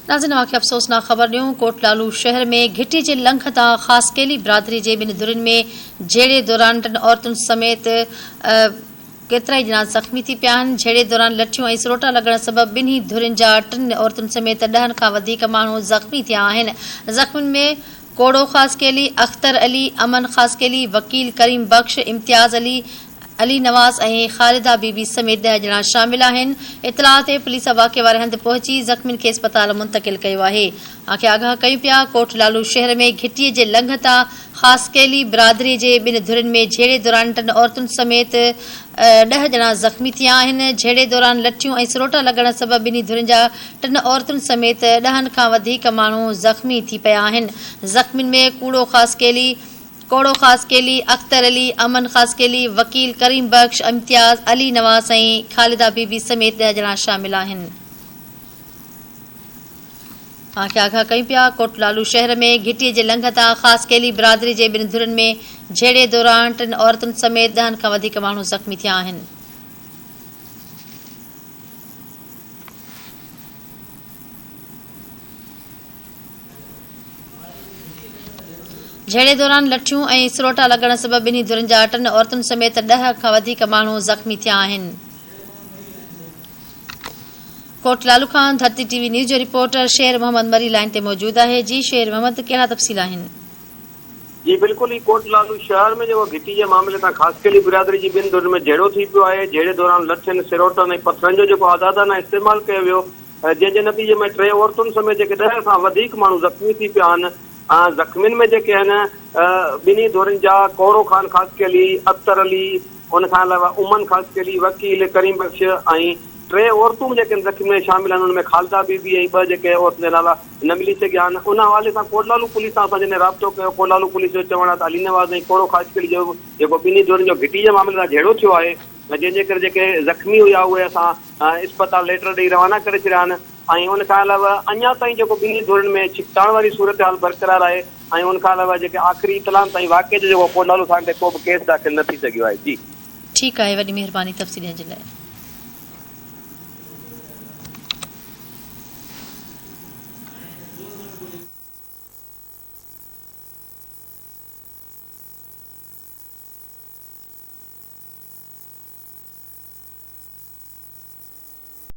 ناظرين اوهان کي افسوسناڪ خبر ڏيون ڪوٽ لالو شهر ۾ گهٽي جي لنگهه تان خاصخيلي برادري جي ٻن ڌرين ۾ جهيڙي دوران ٽن عورتن سميت ڪيترائي ڄڻا زخمي ٿي پيا آهن جهيڙي دوران لٺيون ۽ سروٽا لڳڻ سبب ٻنهي ڌرين جا ٽن عورتن سميت ڏهن کان وڌيڪ ماڻهو زخمي ٿيا آهن زخمين ۾ ڪوڙو خاصخيلي، اختر علي، امن خاصخيلي، وڪيل ڪريم بخش، امتياز علي، علي نواز ۽ خالده بي بي سميت ڏهه ڄڻا شامل آهن. اطلاع تي پوليس واقعي واري هنڌ پهچي زخمين کي اسپتال منتقل ڪيو آهي. اوهان کي آگاهه ڪيون پيا ڪوٽ لالو شهر ۾ گهٽي جي لنگهه تان خاصخيلي برادري جي ٻن ڌرين ۾ جهيڙي دوران ٽن عورتن سميت ڏهه ڄڻا زخمي ٿيا آهن. جهيڙي دوران لٺيون ۽ سروٽا لڳڻ سبب ٻنهي ڌرين جا ٽن عورتن سميت ڏهن کان وڌيڪ ماڻهو زخمي ٿي پيا آهن. زخمين ۾ ڪوڙو خاصخيلي، ڪوڙو خاصخيلي، اختر علي، امن خاصخيلي، وڪيل ڪريم بخش، امتياز، علي نواز ۽ خالده بي بي سميت ڏهه ڄڻا شامل آهن. اوهان کي آگاهه ڪيون پيا ڪوٽ لالو شهر ۾ گهٽي جي لنگهه تان خاصخيلي برادري جي ٻن ڌرين ۾ جهيڙي دوران ٽن عورتن سميت ڏهن کان وڌيڪ ماڻهو زخمي ٿيا آهن. جهيڙي دوران لٺيون ۽ سروٽا لڳڻ سبب ٻنهي ڌرين جا ٽن عورتن سميت ڏهه کان وڌيڪ ماڻهو زخمي ٿيا آهن. ڪوٽ لالو کان ڌرتي ٽي وي نيوز جو رپورٽر شير محمد مري لائين تي موجود آهي جي شير محمد ڪهڙا تفصيل آهن. جي بلڪل هي ڪوٽ لالو شهر ۾ جيڪو گهٽي جي معاملي تان خاصخيلي برادري جي ٻن ڌرين ۾ جهيڙو ٿي پيو آهي جهيڙي دوران لٺين، سروٽن ۽ پٿرن جو جيڪو آزادانه استعمال ڪيو ويو جنهن جي نتيجي ۾ ٽي عورتن سميت جيڪي ڏهه کان وڌيڪ ماڻهو زخمي ٿي پيا آهن زخمين ۾ جيڪي آهن ٻنهي ڌرين جا ڪورو خان خاصخيلي، اختر علي ان کان علاوه امن خاصخيلي، وڪيل ڪريم بخش ۽ ٽي عورتون به جيڪي زخمين ۾ شامل آهن انهن ۾ خالده بي بي ۽ ٻه جيڪي عورتن جا نالا نه ملي سگهيا آهن ان حوالي سان ڪوٽلالو پوليس سان اسان جڏهن رابطو ڪيو ڪوٽلالو پوليس جو چوڻ آهي ته علي نواز ۽ ڪوڙو خاصخيلي جو جيڪو ٻنهي ڌرين جو گهٽي جي معاملي تان جهيڙو ٿيو آهي جنهن جي ڪري جيڪي زخمي هيا اهي اسان اسپتال ليٽر ڏئي روانا ڪري ڇڏيا آهن ۽ ان کان علاوه اڃا تائين جيڪو ٻنهي ڌرين ۾ ڇڪتاڻ واري صورتحال برقرار آهي ۽ ان کان علاوه جيڪي آخري اطلاعن تائين واقعي جو جيڪو ڪوٽلالو ٿاڻي تي ڪو به ڪيس داخل نه ٿي سگهيو آهي جي. ٺيڪ آهي وڏي مهرباني تفصيل ڏيڻ جي لاء.